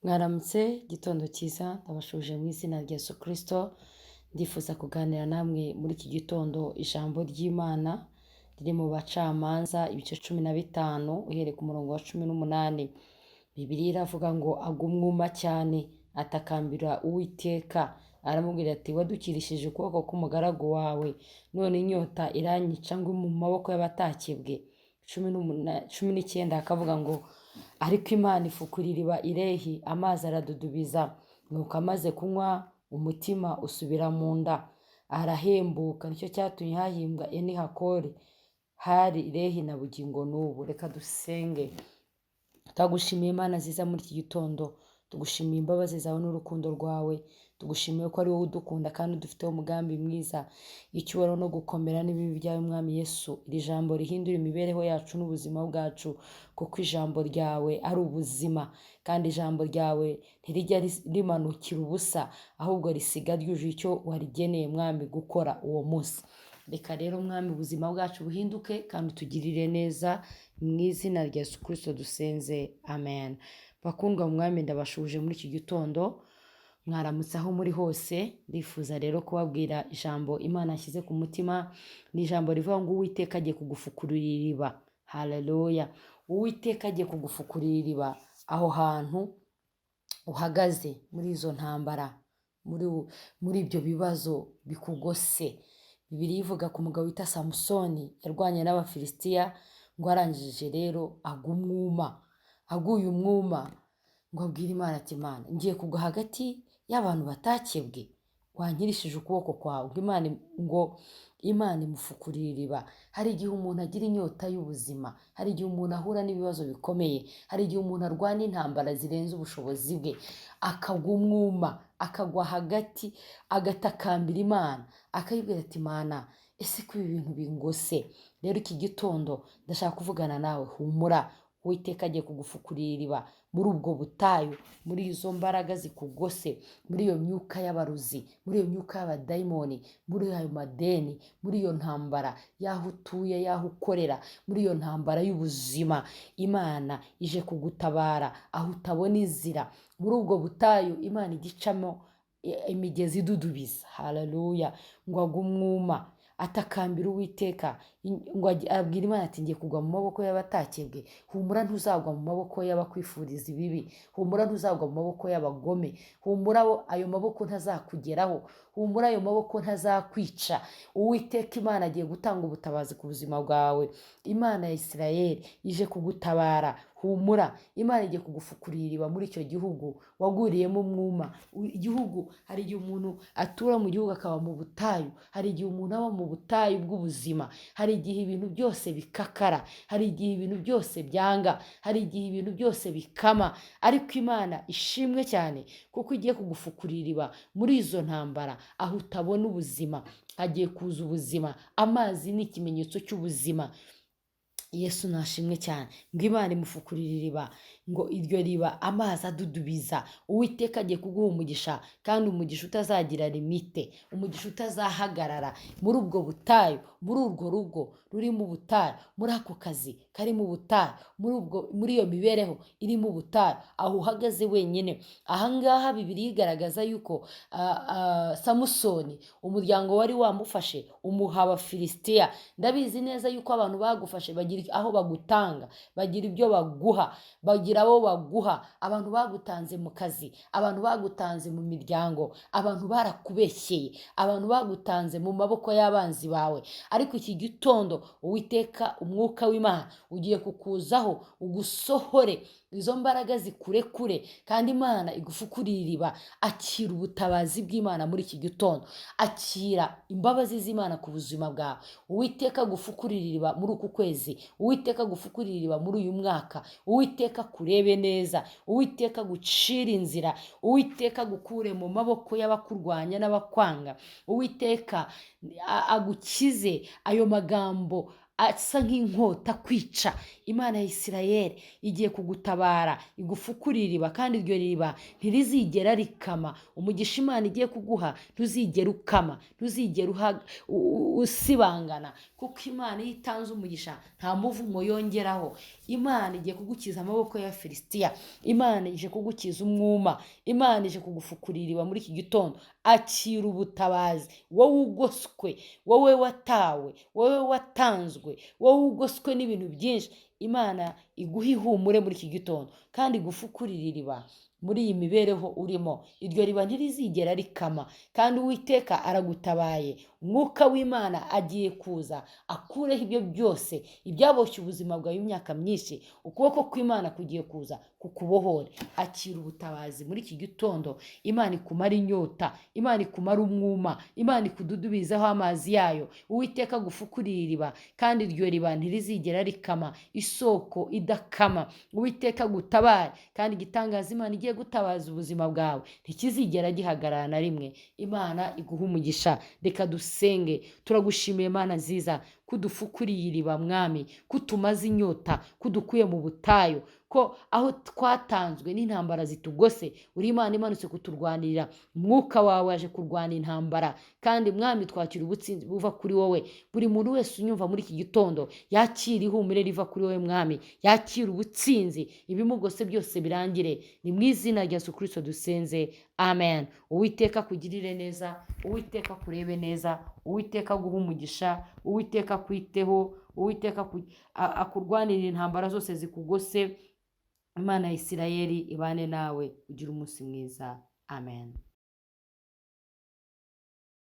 Mwaramutse, igitondo cyiza, ndabashuje mu izina rya Yesu Kristo. Ndifuza kuganira namwe muri iki gitondo ijambo ry'Imana riri mu Bacamanza ibice 15 uhereye ku murongo wa 18. Bibiliya iravuga ngo agwa umwuma cyane, atakambira Uwiteka, aramubwira ati wadukirishije ukuboko k'umugaragu wawe, none inyota iranyica ngwe mu maboko y'abatakebwe. 19 akavuga ngo ariko Imana ifukura iriba i Lehi, amazi aradudubiza, nuko amaze kunywa umutima usubira mu nda, arahembuka. Nicyo cyatumye hahimbwa Enihakore, hari Lehi na bugingo n'ubu. Reka dusenge. Twagushimiye Imana nziza muri iki gitondo, tugushimiye imbabazi zawe n'urukundo rwawe, tugushimiye ko ari wowe udukunda kandi udufiteho umugambi mwiza. Icyubahiro no gukomera n'ibibi byawe Mwami Yesu. Iri jambo rihindura imibereho yacu n'ubuzima bwacu, kuko ijambo ryawe ari ubuzima, kandi ijambo ryawe ntirijya rimanukira ubusa, ahubwo risiga ryuje icyo warigeneye Mwami gukora uwo munsi. Reka rero Mwami ubuzima bwacu buhinduke kandi utugirire neza, mu izina rya Yesu Kristo dusenze, amen. Bakundwa mu Mwami, ndabashuje muri iki gitondo, mwaramutse aho muri hose. Ndifuza rero kubabwira ijambo Imana yashyize ku mutima, ni ijambo rivuga ngo Uwiteka agiye kugufukurira iriba. Haleluya! Uwiteka agiye kugufukurira iriba aho hantu uhagaze muri izo ntambara, muri ibyo bibazo bikugose. Bibiliya ivuga ku mugabo wita Samusoni, yarwanye n'Abafilisitiya, ngo arangije rero agwa umwuma. Aguye umwuma ngo abwire Imana ati Imana, ngiye kugwa hagati y'abantu batakebwe, wankirishije ukuboko kwawe. Ngo Imana imufukurira iriba. Hari igihe umuntu agira inyota y'ubuzima, hari igihe umuntu ahura n'ibibazo bikomeye, hari igihe umuntu arwana intambara zirenze ubushobozi bwe, akagwa umwuma, akagwa hagati, agatakambira Imana, akayibwira ati Mana, ese ko ibi bintu bingose? Rero iki gitondo ndashaka kuvugana nawe, humura, Uwiteka agiye kugufukurira iriba muri ubwo butayu, muri izo mbaraga zikugose, muri iyo myuka y'abarozi, muri iyo myuka y'abadayimoni, muri ayo madeni, muri iyo ntambara y'aho utuye, y'aho ukorera, muri iyo ntambara y'ubuzima. Imana ije kugutabara aho utabona inzira. Muri ubwo butayu Imana igicamo imigezi idudubiza. Haleluya! Ngo agwe umwuma, atakambira Uwiteka, ngo abwira Imana ati ngiye kugwa mu maboko y'abatakebwe. Humura, ntuzagwa mu maboko y'abakwifuriza ibibi, humura, ntuzagwa mu maboko y'abagome, humura, ayo maboko ntazakugeraho, humura, ayo maboko ntazakwica. Uwiteka Imana agiye gutanga ubutabazi ku buzima bwawe. Imana ya Isirayeli ije kugutabara, humura. Imana igiye kugufukurira iriba muri icyo gihugu waguriyemo umwuma. Igihugu, hari igihe umuntu atura mu gihugu akaba mu butayu, hari igihe umuntu aba mu butayu bw'ubuzima, hari igihe ibintu byose bikakara, hari igihe ibintu byose byanga, hari igihe ibintu byose bikama, ariko Imana ishimwe cyane kuko igiye kugufukurira iriba muri izo ntambara aho utabona ubuzima, hagiye kuza ubuzima. Amazi ni ikimenyetso cy'ubuzima. Yesu nashimwe cyane. Ngo Imana imufukurira iriba, ngo iryo riba amazi adudubiza. Uwiteka agiye kuguha umugisha, kandi umugisha utazagira limite, umugisha utazahagarara muri ubwo butayu, muri urwo rugo rurimo ubutayu, muri ako kazi karimo ubutayu, muri iyo mibereho irimo ubutayu, aho uhagaze wenyine. Ahangaha Bibiliya igaragaza yuko Samusoni umuryango wari wamufashe umuha Abafilisitiya. Ndabizi neza yuko abantu bagufashe bagira aho bagutanga, bagira ibyo baguha, bagira abo baguha. Abantu bagutanze mu kazi, abantu bagutanze mu miryango, abantu barakubeshyeye, abantu bagutanze mu maboko y'abanzi bawe. Ariko iki gitondo Uwiteka umwuka w'Imana ugiye kukuzaho, ugusohore izo mbaraga zikurekure, kandi Imana igufukurire iriba. Akira ubutabazi bw'Imana muri iki gitondo, akira imbabazi z'Imana ku buzima bwawe. Uwiteka agufukurire iriba muri uku kwezi, Uwiteka agufukurire iriba muri uyu mwaka, Uwiteka akurebe neza, Uwiteka agucire inzira, Uwiteka agukure mu maboko y'abakurwanya n'abakwanga, Uwiteka agukize ayo magambo asa nk'inkota kwica. Imana ya Isirayeli igiye kugutabara, igufukure iriba, kandi iryo riba ntirizigera rikama. Umugisha Imana igiye kuguha ntuzigera ukama, ntuzigera usibangana, kuko Imana iyo itanze umugisha nta muvumo yongeraho. Imana igiye kugukiza amaboko ya Filisitiya, Imana ije kugukiza umwuma, Imana ije kugufukura iriba muri iki gitondo. Akira ubutabazi, wowe ugoswe, wowe watawe, wowe watanzwe, wowe ugoswe n'ibintu byinshi. Imana iguhe ihumure muri iki gitondo kandi igufukurire iriba muri iyi mibereho urimo. Iryo riba ntirizigera rikama, kandi Uwiteka aragutabaye. Umwuka w'Imana agiye kuza akureho ibyo byose ibyaboshye ubuzima bwawe imyaka myinshi. Ukuboko kw'Imana kugiye kuza kukubohore. Akira ubutabazi muri iki gitondo. Imana ikumara inyota, Imana ikumara umwuma, Imana ikududubizaho amazi yayo. Uwiteka agufukurire iriba, kandi iryo riba ntirizigera rikama, isoko idakama. Uwiteka agutabare, kandi igitangaza Imana igiye gutabaza ubuzima bwawe ntikizigera gihagarara na rimwe. Imana iguhe umugisha. Reka dusenge. Turagushimiye Mana nziza, kudufukuriye iriba Mwami, kutumaze inyota, kudukuye mu butayu, ko aho twatanzwe n'intambara zitugose, uri Imana imanutse kuturwanirira. Umwuka wawe waje kurwana intambara, kandi Mwami twakira ubutsinzi buva kuri wowe. Buri muntu wese unyumva muri iki gitondo yakira ihumure riva kuri wowe Mwami, yakira ubutsinzi, ibimugose byose birangire. Ni mu izina rya Yesu Kristo dusenze, amen. Uwiteka akugirire neza, Uwiteka akurebe neza, Uwiteka aguhe umugisha, Uwiteka akwiteho, Uwiteka akurwanirire intambara zose zikugose. Imana ya Isirayeli ibane nawe, ugire umunsi mwiza. Amen.